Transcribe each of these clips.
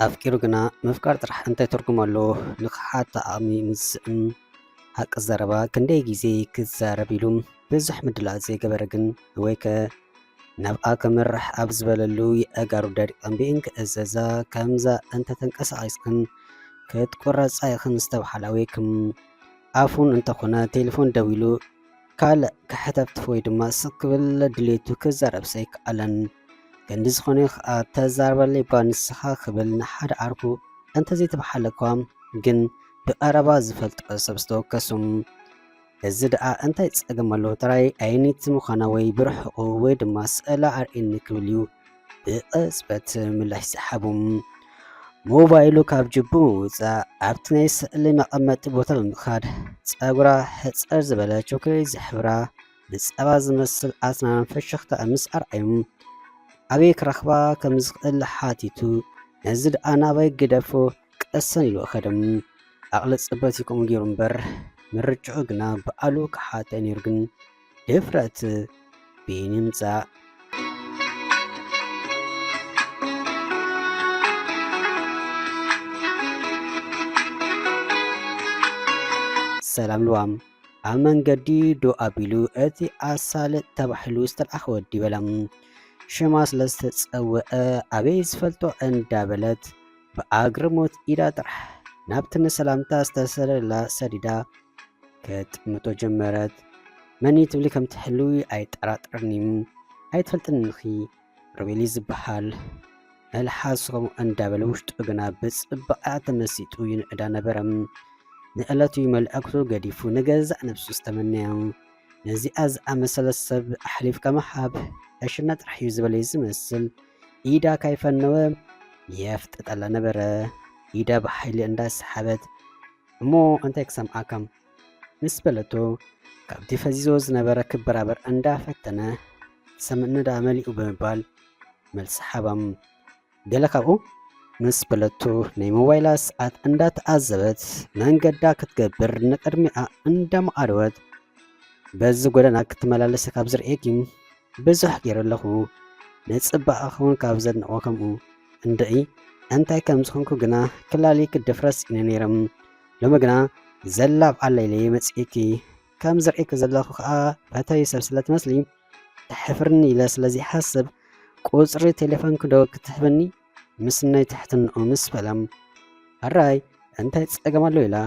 ኣፍቂሩ ግና ምፍቃር ጥራሕ እንታይ ትርጉም ኣለዎ? ንኽሓት ዓቕሚ ምስ ዝስእን፣ ሓቂ ዘረባ ክንደይ ግዜ ክዛረብ ኢሉ ብዙሕ ምድላዋት ዘይገበረ ግን፣ ወይከ ናብኣ ከምርሕ ኣብ ዝበለሉ የእጋሩ ደሪቐን ብእን ክእዘዛ፣ ከምዛ እንተተንቀሳቒስክን ክትቁረጻ ኢኽን ዝተባህላ ወይክም ኣፉን እንተኾነ ቴሌፎን ደዊሉ ካልእ ክሕተፍትፍ ወይ ድማ ስቕ ክብል ድሌቱ ክዛረብ ሰይከኣለን። ክንዲ ዝኾነ ከኣ ተዛረበለይ እባ ንስኻ ክብል ንሓደ ዓርኩ እንተዘይተባሓለኳ ግን ብቐረባ ዝፈልጦ ሰብ ዝተወከሱ። እዚ ደኣ እንታይ ጸገም ኣለዎ? ጥራይ ኣይኒት ምዃና ወይ ብርሕቑ ወይ ድማ ስእላ ኣርእየኒ ክብል እዩ ብቕጽበት ምላሽ ዝሃቡ። ሞባይሉ ካብ ጅቡ ብምውጻእ ኣብቲ ናይ ስእሊ መቐመጢ ቦታ ብምኻድ ጸጉራ ሕጽር ዝበለ ቾኮሌት ዝሕብራ ብጸባ ዝመስል ኣስናን ፍሽኽታ ምስ ኣርኣዩ ኣበይ ክረኽባ ከም ዝኽእል ሓቲቱ ነዚ ደኣ ናባይ ግደፎ ቀሰን ኢሉ ከደም ኣቕሊ ጽበት ይከም ገይሩ እምበር ምርጭኡ ግና ብኣሉ ክሓተ ነይሩ ግን ድፍረት ብይን ይምጻእ። ሰላም ልዋም ኣብ መንገዲ ዶ ኣቢሉ እቲ ኣሳልጥ ተባሂሉ ዝተልኣኸ ወዲ በላ። ሽማ ስለ ዝተጸውዐ ኣበይ ዝፈልጦ እንዳበለት ብኣግርሞት ኢዳ ጥራሕ ናብቲ ንሰላምታ ዝተሰለላ ሰዲዳ ክትጥምቶ ጀመረት። መን እዩ ትብሊ ከም ትህልዊ ኣይጠራጥርን'ዩ። ኣይትፈልጥንኺ ሮቤል እዩ ዝበሃል። መልሓሱ ከምኡ እንዳበለ ውሽጡ ግና ብጽባቐኣ ተመሲጡ ይንዕዳ ነበረ። ንዕለቱ መልእኽቱ ገዲፉ ንገዛእ ነብሱ ዝተመነያ። ነዚኣ ዝኣመሰለት ሰብ ኣሕሊፍካ ምሃብ ዕሽነት ጥራሕ እዩ ዝበለ ዝመስል ኢዳ ካይፈነወ የፍጥጠላ ነበረ። ኢዳ ብሓይሊ እንዳሰሓበት እሞ እንታይ ክሰምዓካ ምስ በለቶ ካብቲ ፈዚዞ ዝነበረ ክበራበር እንዳፈተነ ትሰምዕኒ ደኣ መሊኡ ብምባል መልሲ ሓባም። ገለ ካብኡ ምስ በለቶ ናይ ሞባይላ ሰዓት እንዳተዓዘበት መንገዳ ክትገብር ንቕድሚኣ እንዳመዓደወት በዚ ጎደና ክትመላለሰ ካብ ዝርእየኪ ብዙሕ ገይረ ኣለኹ። ንጽባቐኺ እውን ካብ ዘድንቖ ከምኡ እንድዒ እንታይ ከም ዝኾንኩ ግና ክላሊ ክድፍረስ ኢነ ነይረ። ሎሚ ግና ዘላብ ኣለይለይ መጺእኪ ከም ዝርእየኪ ዘለኹ ከኣ ፈተዊ ሰብ ስለ ትመስሊ ተሕፍርኒ ኢለ ስለ ዘይሓስብ ቁጽሪ ቴሌፎንኪ ዶ ክትህብኒ ምስናይ ትሕትንኡ ምስ በላ ኣራይ እንታይ ጸገም ኣሎ ኢላ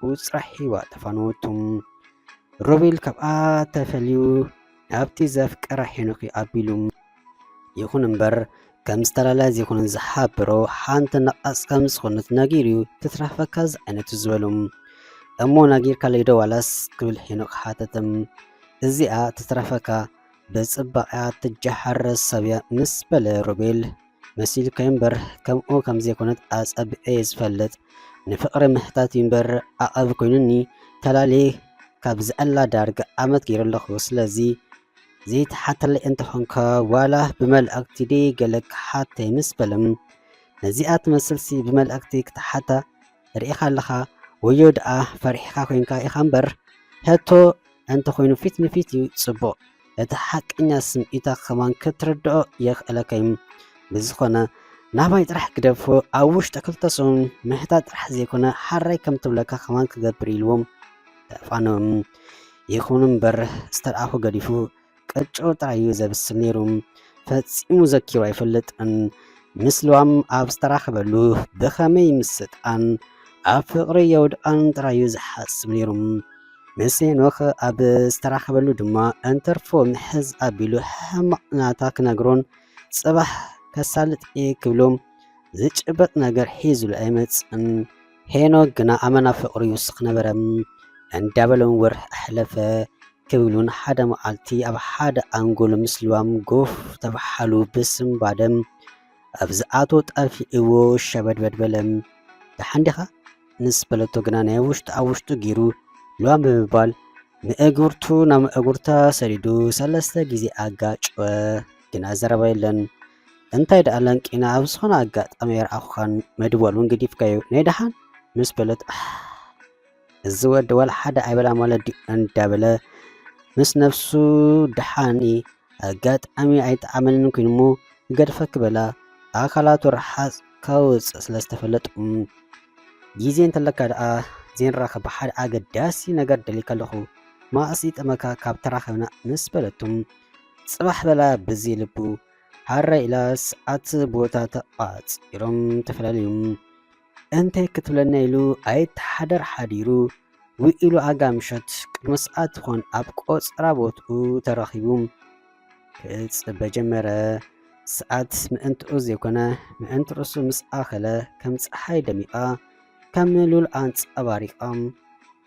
ቁጽራ ሒባ ተፋነወቱ። ሮቤል ካብኣ ተፈልዩ ናብቲ ዘፍቀራ ሄኖክ ኣቢሉ። ይኹን እምበር ከም ዝተላላ ዘይኮነ ዝሓብሮ ሓንቲ ነቓጽ ከም ዝኾነት ነጊሩ እዩ ትትረፈካ ዝዓይነቱ ዝበሉ። እሞ ነጊርካለይ ዶ ዋላስ ክብል ሄኖክ ሓተተ። እዚኣ ትትረፈካ ብጽባቐያ ትጀሓር ሰብ እያ ምስ በለ ሮቤል መሲልካዮ እምበር ከምኡ ከም ዘይኮነት ኣጸቢቐ እየ ዝፈልጥ። ንፍቕሪ ምሕታት እዩ እምበር ዓቐብ ኮይኑኒ ተላልየ ካብ ዝኣላ ዳርጋ ዓመት ገይረ ኣለኹ። ስለዚ ዘይትሓተለይ እንተኾንካ ዋላ ብመልእኽቲ ደይ ገለ ክሓተይ ምስ በለ ነዚኣ ትመስልሲ ብመልእኽቲ ክትሓታ ርኢኻ ኣለኻ ወዮ ደኣ ፈሪሕኻ ኮይንካ ኢኻ እምበር ሕቶ እንተኾይኑ ፊት ንፊት እዩ ጽቡቕ። እቲ ሓቀኛ ስምዒታ ከማን ክትርድኦ የኽእለካ እዩ። ብዝኾነ ናባይ ጥራሕ ግደፎ ኣብ ውሽጢ ክልተ ሰሙን ምሕታት ጥራሕ ዘይኮነ ሓራይ ከም ትብለካ ከማን ክገብር ኢልዎም ተፋነዎም። ይኹን እምበር ዝተልኣኹ ገዲፉ ቅጭው ጥራይ እዩ ዘብስል ነይሩ። ፈጺሙ ዘኪሩ ኣይፈልጥን። ምስ ልዋም ኣብ ዝተራኸበሉ ብኸመይ ምስጣን ኣብ ፍቕሪ የውድቓን ጥራይ እዩ ዝሓስብ ነይሩ። ምስ ሄኖክ ኣብ ዝተራኸበሉ ድማ እንትርፎ ምሕዝ ኣቢሉ ሕማቕ ናታ ክነግሮን ጽባሕ ከሳልጥ እየ ክብሎ ዝጭበጥ ነገር ሒዙሉ ኣይመጽእን። ሄኖክ ግና ኣመና ፍቕሩ ይውስኽ ነበረ። እንዳበሎም ወርሒ ኣሕለፈ። ክብሉን ሓደ መዓልቲ ኣብ ሓደ ኣንጎሎ ምስ ልዋም ጎፍ ተባሓሉ ብስንባደ ኣብ ዝኣትዎ ጠፊእዎ ሸበድበድ በለ። ደሓን ዲኻ? ምስ በለቶ ግና ናይ ውሽጡ ኣብ ውሽጡ ገይሩ ልዋም ብምባል ምእግርቱ ናብ ምእግርታ ሰዲዱ ሰለስተ ግዜ ኣጋጨወ። ግና ዘረባ የለን። እንታይ ደኣ ለንቂና ኣብ ዝኾነ ኣጋጣሚ ኣይረኣኹኻን፣ መድወል እውን ገዲፍካዮ። ናይ ደሓን? ምስ በለት ኣሕ፣ እዚ ወዲ ዋላ ሓደ ኣይበላ ማለት ድዩ እንዳበለ ምስ ነፍሱ ደሓን ኣጋጣሚ ኣይጠዓመንን ኮይኑ እሞ ክገድፈኪ በላ ኣካላቱ ረሓጽ ከውፅእ ስለ ዝተፈለጡ፣ ግዜ እንተለካ ደኣ ዘይንራኸብ ሓደ ኣገዳሲ ነገር ደልየካ ኣለኹ፣ መዓስ ይጠመካ ካብ ተራኸብና ምስ በለቱ፣ ፅባሕ በላ ብዘይ ልቡ ሃረ ኢላ ሰዓት ቦታ ተቋፂሮም ተፈላለዩ። እንታይ ክትብለና ኢሉ ኣይተሓደር ሓዲሩ ውዒሉ ኣጋ ምሸት ቅድሚ ሰዓት ትኾን ኣብ ቆፀራ ቦትኡ ተረኺቡ ክፅበ ጀመረ። ሰዓት ምእንትኡ ዘይኮነ ምእንቲ ርእሱ ምስ ኣኸለ ከም ፀሓይ ደሚቓ ከም ሉል ኣንፀባሪቓ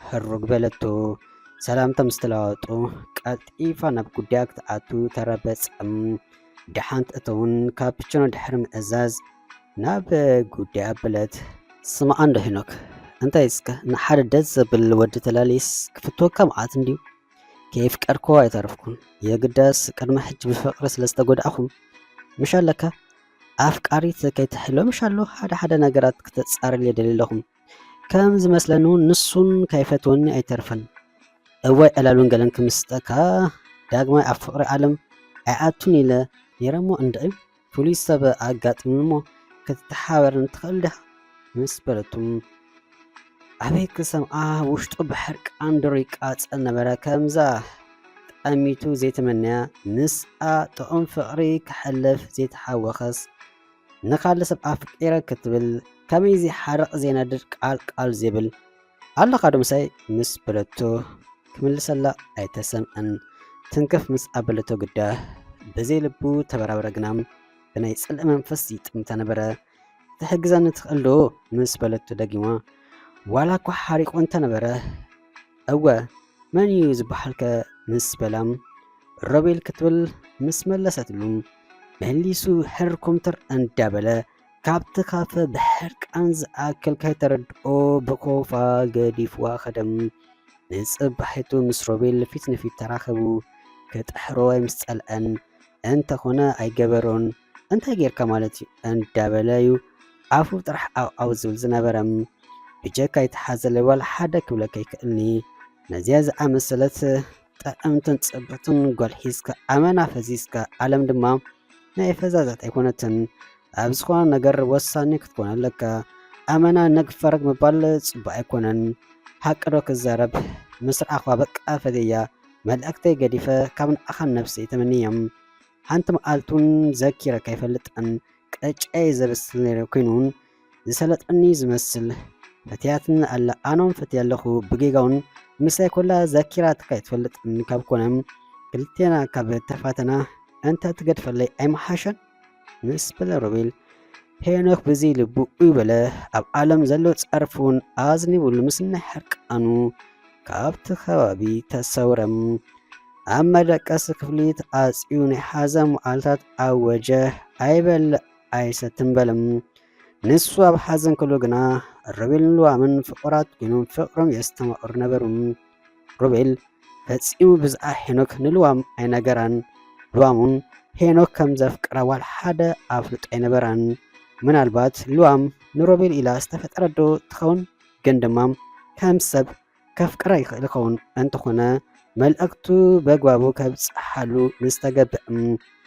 ህሩግ በለቶ። ሰላምታ ምስ ተለዋወጡ ቀልጢፋ ናብ ጉዳያ ክትኣቱ ተረበፀም። ደሓን ትእተውን ካፕችኖ ድሕሪ ምእዛዝ ናብ ጉዳይ ኣበለት። ስማዕ እንዶ ሄኖክ፣ እንታይ እስከ ንሓደ ደስ ዘብል ወዲ ተላልይስ ክፍትወካ መዓት እንድዩ። ከየፍቀርኮ ኣይተረፍኩን። የግዳስ ቅድሚ ሕጂ ብፍቕሪ ስለ ዝተጎዳእኹ ምሽ ኣለካ ኣፍቃሪት ከይትሕሎ ምሽ ኣሎ ሓደ ሓደ ነገራት ክተጻርል የደሊ ኣለኹም። ከም ዝመስለኒ እውን ንሱን ከይፈትወኒ ኣይተርፈን። እዋይ ዕላሉን ገለን ክምስጠካ ዳግማይ ኣብ ፍቕሪ ዓለም ኣይኣቱን ኢለ ነይረሞ እንድዒ ፍሉይ ሰብ ኣጋጥምሞ ክትተሓበረኒ ትኽእል ዲኻ? ምስ በለቱ ኣበይ ክሰምዓ ውሽጡ ብሕርቃን ዱር ይቃጸል ነበረ። ከምዛ ጠሚቱ ዘይተመነያ ምስኣ ጥዑም ፍቕሪ ክሕልፍ ዘይተሓወኸስ ንኻልእ ሰብ ኣፍቂረ ክትብል ከመይ ዘይሓርቕ ዘይነድድ ቃል ቃል ዘይብል ኣለኻ ዶ ምሳይ ምስ በለቶ ክምልሰላ ኣይተሰምዐን። ትንክፍ ምስ ኣበለቶ ግዳ ብዘይ ልቡ ተበራበረ ግና ብናይ ጽልኢ መንፈስ ይጥምታ ነበረ። ትሕግዘኒ ትኽእል ዶ ምስ በለቶ ደጊማ ዋላ እኳ ሓሪቑ እንተነበረ እወ መን እዩ ዝበሃልከ ምስ በላ ሮቤል ክትብል ምስ መለሰትሉ መሊሱ ሕር ኩምትር እንዳበለ ካብቲ ካፈ ብሕርቃን ዝኣክል ከይተረድኦ ብኮፋ ገዲፍዋ ከደ። ንጽባሒቱ ምስ ሮቤል ፊት ንፊት ተራኸቡ። ክጥሕሮ ምስ ጸልአን እንተኾነ ኣይገበሮን። እንታይ ጌርካ ማለት እዩ እንዳበለ እዩ ኣፉ ጥራሕ ዓውዓው ዝብል ዝነበረ። ብጀካ ይተሓዘለይ ዋላ ሓደ ክብለካ ይክእልኒ። ነዚኣ ዝኣመሰለት ጥዕምትን ጽብቕትን ጓል ሒዝካ ኣመና ፈዚዝካ ዓለም ድማ ናይ ፈዛዛት ኣይኮነትን። ኣብ ዝኾነ ነገር ወሳኒ ክትኮን ኣለካ። ኣመና ነግ ፈረግ ምባል ጽቡቕ ኣይኮነን። ሓቂ ዶ ክዛረብ ምስ ረኣኽዋ በቃ ፈትየያ መልእኽተይ ገዲፈ ካብ ንዓኻን ነብሰይ ተመንየ። ሓንቲ መዓልቲ እውን ዘኪረ ከይፈልጠን ቅጫይ ዘብስል ነይረ ኮይኑ እውን ዝሰለጠኒ ዝመስል ፈትያትኒ ኣላ። ኣነ እውን ፈትያ ኣለኹ ብጌጋ እውን ምሳይ ኮላ ዘኪራትካ ኣይትፈልጥን ካብ ኮነ ክልቴና ካብ ተፋተና እንተ ትገድፈለይ ኣይምሓሸን? ምስ በለ ሮቤል ሄኖክ ብዘይ ልቡ ኡይ በለ። ኣብ ዓለም ዘሎ ጸርፊ እውን ኣዝኒብሉ ምስ ናይ ሕርቃኑ ካብቲ ከባቢ ተሰውረ። ኣብ መደቀሲ ክፍሊ ተዓጽዩ ናይ ሓዘን መዓልታት ኣወጀ። ኣይበልዕ ኣይሰትን በለ። ንሱ ኣብ ሓዘን ከሎ ግና ሮቤልን ልዋምን ፍቑራት ኮይኖም ፍቕሮም የስተማቕሩ ነበሩ። ሮቤል ፈጺሙ ብዛዕባ ሄኖክ ንልዋም ኣይነገራን። ልዋም እውን ሄኖክ ከም ዘፍቅራ ዋላ ሓደ ኣፍልጦ ኣይነበራን። ምናልባት ልዋም ንሮቤል ኢላ ዝተፈጠረት ዶ ትኸውን? ግን ድማ ከም ሰብ ከፍቅራ ይኽእል ይኸውን። እንተኾነ መልእኽቱ በግባቡ ከብጽሓሉ ምስ ተገብእም